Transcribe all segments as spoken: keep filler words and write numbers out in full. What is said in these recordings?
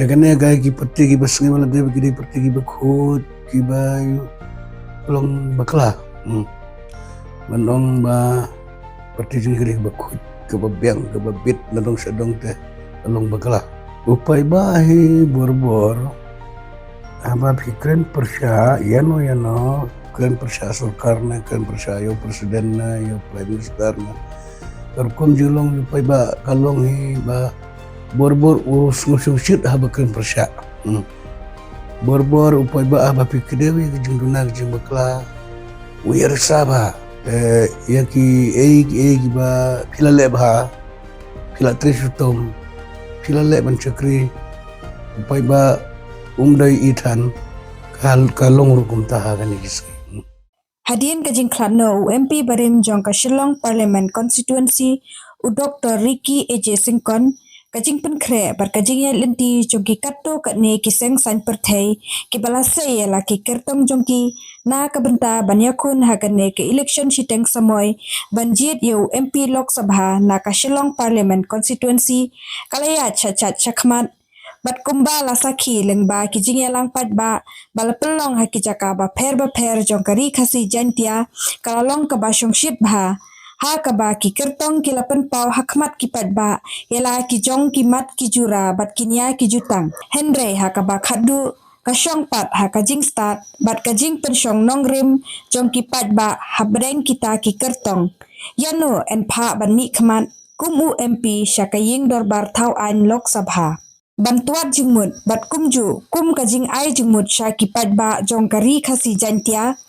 Te kane ka ki parti kiba sngew lade ba ki dei parti kiba khuid, kiba long bakla. Hmm. Ban ong ba parti jong ngi ka dei kaba khuid, kaba biang, kaba bit na dong sha dong te ka long bakla. U paidbah hi borbor haba phi kren pyrshah ïano ïano, kren pyrshah sorkar ne, kren pyrshah ïa u president ne, ïa u prime minister ne. Ka rukom jinglong u paidbah ka long hi ba borbor u sngewsih haba kren pyrshah. Hmm. Borbor u paidbah haba phi kdew ïa ka jingduna ka jingbakla, u ïa risa bha. Eh, ïa kiei kiei kiba phi la leh bha, phi la trei shitom, phi la leh ban shakri, u paidbah um dei i than. Ka, ka long ruh kumta ha kane ki sngi. Hadien ka jingkhlad noh u M P barim jong ka Shillong Parliament Constituency, u Doctor Ricky A J Syngkon, ka jingpynkhreh bad ka jingïaid lynti jong ki katto katne ki seng saiñ pyrthei kiba la sei ïa la ki kyrtong jong ki na ka bynta ban ïakhun ha kane ka election shiteng samoi ban jied ïa u M P Lok Sabha na ka Shillong Parliament Constituency ka la ïaid sha shait sha khmat. Bad kumba la sakhi lyngba ki jingïalang paidbah ba la pynlong ha ki jaka bapher bapher jong ka Ri Khasi Jaintia, ka la long kaba shongshit bha, ha kaba ki kyrtong ki la pynpaw ha khmat ki paidbah ïa la ki jong ki mat ki jura bad ki nia ki jutang. Hynrei ha kaba khatduh ka shong pat ha ka jingstad bad ka jingpynshong nongrim jong ki paidbah hapdeng kita ki kyrtong. Ïano yn phah ban mihkhmat kum u M P sha ka ïing dorbar thaw aiñ Lok Sabha ban tuat jingmut bad kumjuh kum ka jingai jingmut sha ki paidbah jong ka Ri Khasi Jaintia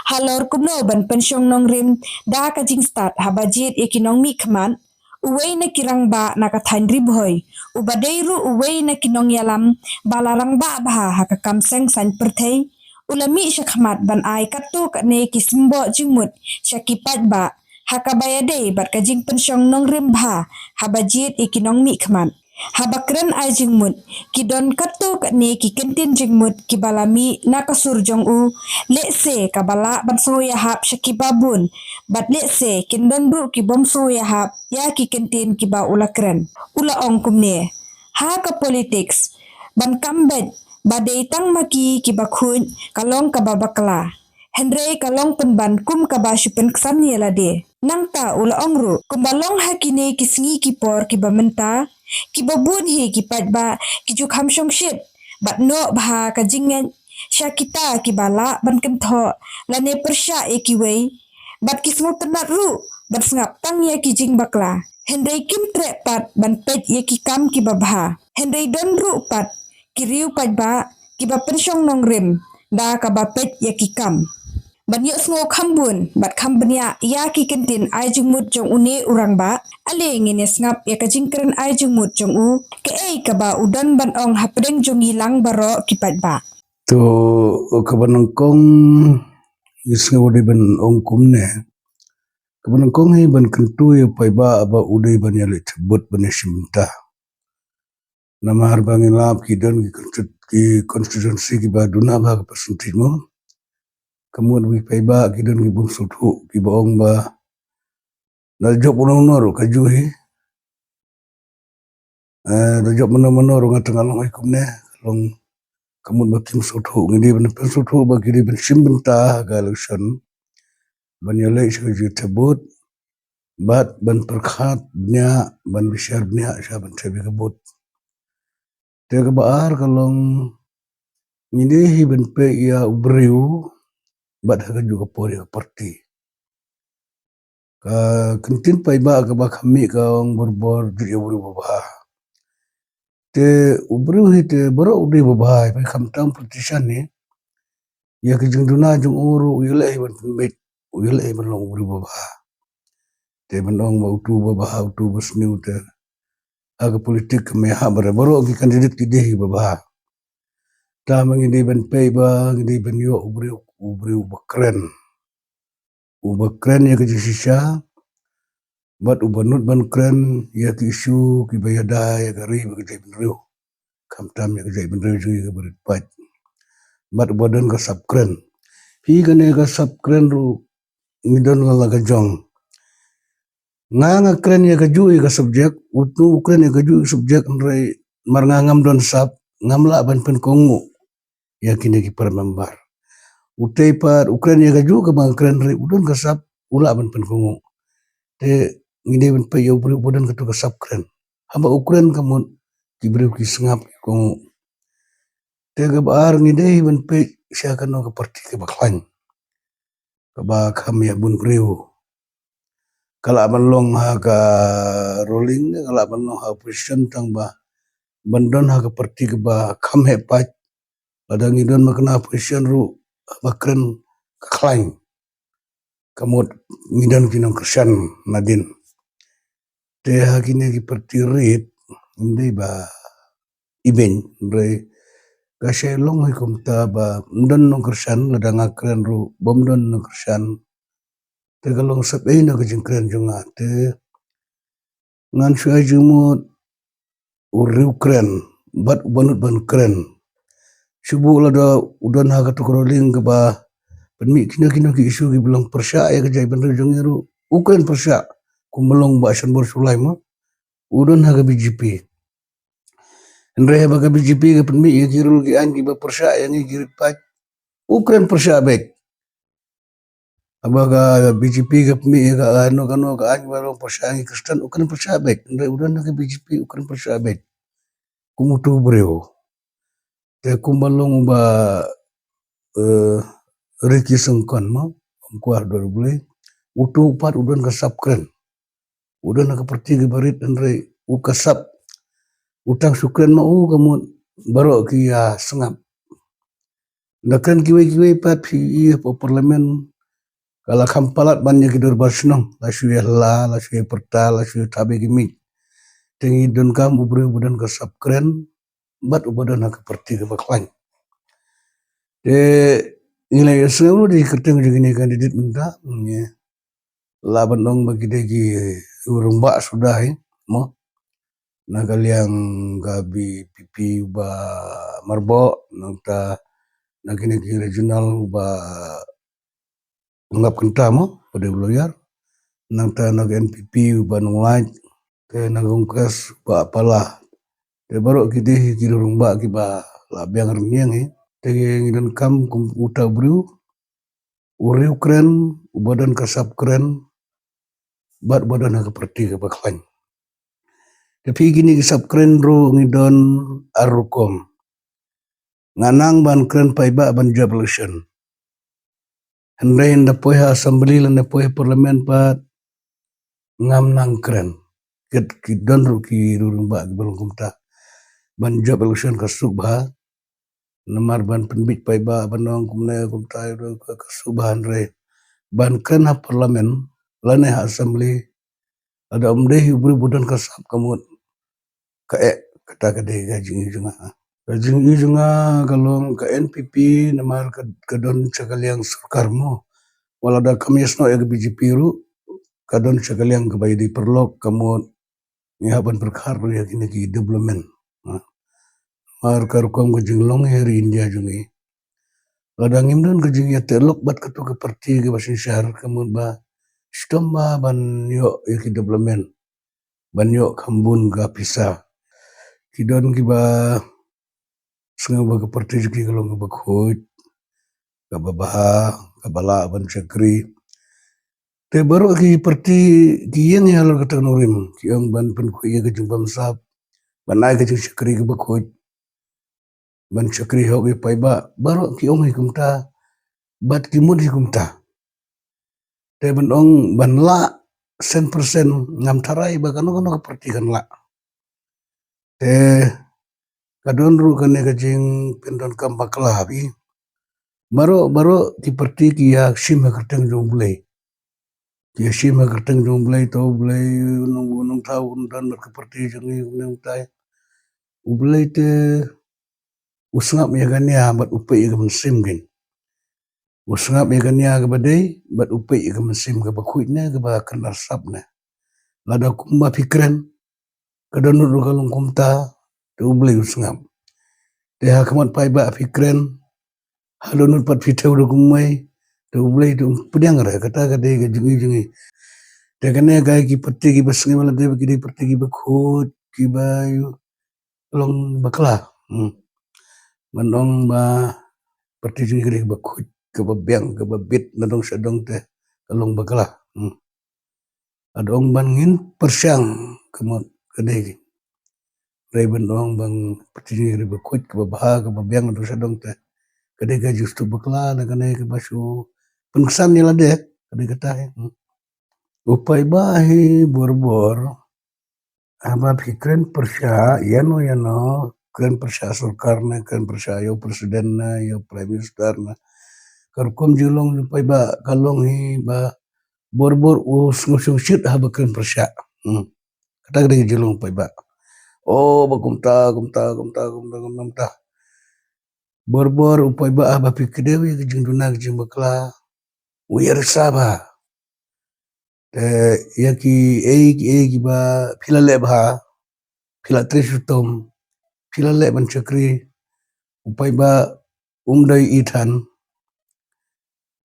halor kumno ban pynshong nongrim da ka jingstad haba jied ïa ki nongmihkhmat. Uwei na ki rangbah na ka thaiñ Ri Bhoi, uba dei ruh uwei na ki nongïalam ba la rangbah bha ha ka kam seng saiñ pyrthei, u la mih sha khmat ban ai katto katne ki symboh jingmut sha ki paidbah ha kaba ïadei bad ka jingpynshong nongrim bha haba jied ïa ki nongmihkhmat. Haba kren ai jingmut, ki don katto katne ki kyntien jingmut kiba la mih na ka sur jong u, lehse kaba lah ban sngew ïahap sha kiba bun, bad lehse kin don ruh ki bym sngew ïahap ïa ki kyntien kiba u la kren. U la ong kumne, ha ka politics, ban kam beit ba dei tang ma ki kiba khuid ka long kaba bakla. Hynrei ka long pynban kum kaba shu pynksan ïa lade. Nangta u la ong ruh, kumba long ha kine ki sngi ki por kiba mynta, kiba bun hi ki paidbah ki ju kham shongshit bad noh bha ka jingngeit sha kita kiba lah ban kynthoh lane pyrshah ïa kiwei, bad ki sngewtynnat ruh ban sngap tang ïa ki jingbakla. Hynrei kim treh pat ban peit ïa ki kam kiba bha. Hynrei don ruh pat ki riew paidbah kiba pynshong nongrim da kaba peit ïa ki kam. Ban ïohsngew kham bun bad kham bniah ïa ki kyntien ai jingmut jong une u rangbah, ale ngin ïa sngap ïa ka jingkren ai jingmut jong u, kaei kaba u don ban ong hapdeng jong ngi lang baroh ki paidbah. To, kaba nyngkong ngi sngew dei ban ong kumne. Kaba nyngkong hi ban kyntu ïa u paidbah ba u dei ban ïaleh thebut ban ïashim bynta. Namar ba ngi lap ki don ki consti-, ki constituency kiba duna bha ka percentage mo. Ka mut ba ki paidbah ki don ki bym sngewthuh kiba ong ba da jop uno uno ruh ka ju hi. Eh, da jop mano mano ruh nga tang nga long hi kumne, long ka mut ba kim sngewthuh, ngi dei ban pynsngewthuh ba ki dei ban shim bynta ha ka election. Ban ïaleh sha ka jingthebut, bad ban pyrkhat bniah, ban bishar bniah sha ban thep ïa ka vote. Te kaba ar ka long ngi dei hi ban peit ïa u briew bad ha kajuh ka por ïa ka party. Ka kyntien paidbah kaba kham mih ka ong borbor jut ïa u briew babha. Te u briew hi te baroh u dei babha, peit khamtam politician hi. Ïa ka jingduna jong u ruh u ïaleh hi ban pynbeit, u ïaleh hi ban long u briew babha. Te ban ong ba utu babha, utu basniew te. Ha ka politik ka mih ha baroh, baroh ki candidate ki dei hi babha. Te ma ngi dei ban peit ba, ngi dei ban ïoh u briew, u briew uba kren. Uba kren ïa ka jingshisha, bad uba nud ban kren ïa ki issue kiba ïada ïa ka ri bad ka jaitbynriew. Khamtam ïa ka jaitbynriew jong ngi kaba rit paid. Bad uba don ka sap kren. Phi kane ka sap kren ruh ngi don la la ka jong. Nga nga kren ïa kajuh ïa ka subject, utu u kren ïa kajuh ïa ka subject, hynrei mar nga ngam don sap, ngam lah ban pynkohnguh ïa kine ki para member. Utei pat u kren ïa kajuh kaba nga kren ruh, u don ka sap u lah ban pynkohnguh. Te ngi dei ban peit ïa u briew uba don kato ka sap kren. Haba u kren ka mut ki briew ki sngap ki kohnguh. Te kaba ar, ngi dei ban peit sha kano ka parti kaba khlaiñ, kaba kham ïa bun briew. Ka lah ban long ha ka ruling, ka lah ban long ha opposition, tang ba ban don ha ka parti kaba kham heh paid. Lada ngi don ma kane opposition ruh, haba kren ka khlaiñ, ka mut ngi don ki nongkyrshan nadien. Te ha kine ki parti rit, ym dei ba ibeiñ, hynrei ka shah long hi kumta ba ym don nongkyrshan, lada nga kren ruh bym don nongkyrshan. Te ka long sep ei na ka jingkren jong nga. Te ngan shu ai jingmut u riewkren bad u ba nud ban kren. Shu buh lada u don ha kato ka ruling kaba pynmih kino kino ki issue kiba long pyrshah ïa ka jaitbynriew jong ngi ruh, u kren pyrshah. Kumba long Bah Shanbor Shullai mo, u don ha ka B J P. Hynrei haba ka B J P ka pynmih ïa ki rule ki aiñ kiba pyrshah ïa ngi ki rit paid, u kren pyrshah beit. Haba ka B J P ka pynmih ïa ka, ah, kano kano ka aiñ ba long pyrshah ïa ngi Khristan, u kren pyrshah beit. Hynrei u don ha ka B J P, u kren pyrshah beit. Kum uto u briew. Te kumba long u Bah, eh, Ricky Syngkon mo, ym kwah don U Blei. Uto u pat u don ka sap kren. U don ha ka parti kaba rit, hynrei u ka sap. U tang shu kren ma u ka mut baroh ki ïa sngap. Lada kren kiwei kiwei pat phi ïohi hapoh parliament, ka la kham palat ban ïa ki dorbar shnong, la shu ïa hla, la shu ïa pyrta, la shu ïa thap ïa ki mic. Te ngi donkam u briew uba don ka sap kren bad uba don ha ka parti kaba khlaiñ. Te ngi la ïa sngew ruh da ki kyrteng jong kine ki candidate mynta, ngi lah ban ong ba ki dei ki rangbah suda hi mo. Na ka liang ka V P P u Bah Myrboh, nangta na kine ki regional u Bah Ngap Kynta mo, uba dei u lawyer. Nangta na ka N P P u Bah Nonglait, te na ka Congress u Bah Pala. Te baroh ki dei ki rangbah kiba la biang rynïeng hi. Te ngi donkam kum uta u briew, u riewkren, uba don ka sap kren, bad uba don ha ka parti kaba khlaiñ. Te phi, kine ki sap kren ruh ngi don ar rukom. Nga nang ban kren paidbah ban jop election. Hynrei ynda poi ha assembly lane poi ha parliament pat, ngam nang kren. Kit ki don ruh ki rangbah kiba long kumta. Ban jop election ka suk bha. Namar ban pynbit paidbah ban ong kumne kumta, ka, ka suk bha, hynrei ban kren ha parliament lane ha assembly, lada ym dei hi u briew uba don ka sap ka mut ka eh, kata ka dei ka jingïohi jong nga. Ka jingïohi jong nga ka long ka N P P, namar ka, ka don sha ka liang sorkar mo. Wat lada kam ïasnoh ïa ka B J P ruh, ka don sha ka liang kaba ïadei paralok, ka mut ngi hap ban pyrkhat ruh ïa kine ki development. Ha. Namar ka rukom ka jinglong ha ri India jong ngi, lada ngim don ka jingïateh lok bad kato ka parti kaba synshar, ka mut ba shitom bha ban ïoh ïa ki development, ban ïoh kham bun ka pisa. Ki don kiba sngew ba ka parti jong ki ka long kaba khuid, kaba bha, kaba lah ban shakri. Te baroh ki parti ki ïeng ïa halor kata ka nongrim, ki ong ban pynkhuid ïa ka jingbamsap, ban ai ka jingshakri kaba khuid, ban shakri hok ïa paidbah, baroh ki ong hi kumta, bad ki mut hi kumta. Te ban ong ban lah san percent, ngam tharai ba kano kano ka parti kan lah. Te ka don ruh kane ka jingpyndonkam bakla bha. Baroh, baroh ki parti ki ïashim ha kyrteng jong U Blei. Ki ïashim ha kyrteng jong U Blei, to U Blei u nong, u nongthaw un don bad ka parti jong ngi, u nongthaw. U Blei te u sngap ïa ka nia bad u peit ïa ka mynsiem kein. U sngap ïa ka nia kaba dei bad u peit ïa ka mynsiem, kaba khuid ne kaba kynjar sap ne. Lada kumba phi kren, ka dohnud ruh ka long kumta, te U Blei u sngap. Te ha khmat paidbah phi kren, ha dohnud pat phi thew da kumwei, te U Blei te un pdiang re. Kata ka dei ka jingïohi jong ngi. Te kane ka, ki parti kiba sngew lade ba ki dei parti kiba khuid, kiba ïoh long bakla. Hmm. Ban ong ba parti jong ngi ka dei kaba khuid, kaba biang, kaba bit na dong sha dong te ka long bakla. Hmm. Ado ong ban ngin pyrshang ka mut ka dei. Hynrei ban ong ba parti jong ngi ka dei kaba khuid, kaba bha, kaba biang na dong sha dong te ka dei ka jingsuk bakla, na kane kaba shu pynksan ïa lade, ka dei kata hi. Hmm. U paidbah hi borbor, haba phi kren pyrshah ïano ïano, kren pyrshah sorkar ne, kren pyrshah ïa u president ne, ïa u prime minister ne, ka rukom jinglong jong u paidbah ka long hi ba borbor u sngewsih shit haba kren pyrshah. Hmm. Kata ka dei ka jinglong u paidbah. Oh, ba kumta, kumta, kumta, kumta, kumta, kumta. Borbor u paidbah haba phi kdew ïa ka jingduna ka jingbakla, u ïa risa bha. Te ïa kiei kiei kiba phi la leh bha, phi la trei shitom, phi la leh ban shakri, u paidbah um dei i than.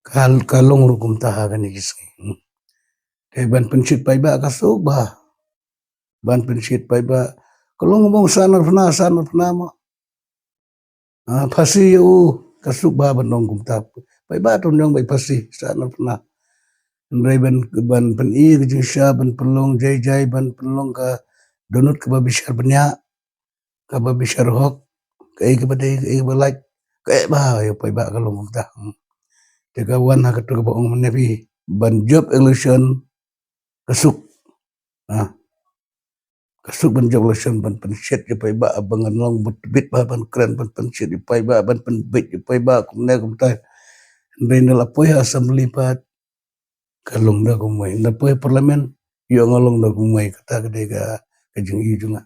Ka, ka long ruh kumta ha kane ki sngi. Te ban pynshit paidbah ka suk bha. Ban pynshit paidbah ka long bong san ar phna, san ar phna mo. Ah, phasi ïa u, ka suk bha ban ong kumta. Paidbah to ong ba i phasi, san ar phna. Hynrei ban, ban pyni ka jingshisha, ban pynlong jai jai, ban pynlong ka dohnud kaba bishar bniah, kaba bishar hok, kaei kaba dei, kaei kaba lait, kaei ba ïa u paidbah ka long kumta. Hmm. Te ka wan ha kato kaba ong mynne phi, ban jop election ka suk. Ah. Ka suk ban jop election ban pynshit ïa u paidbah, ba ngan long bit bit bha ban kren ban pynshit ïa u paidbah, ban pynbit ïa u paidbah kumne kumtai. Hynrei ynda la poi ha assembly pat ka long da kumwei. Ynda poi parliament ïoh nga long da kumwei, kata ka dei ka, ka jingïohi jong nga.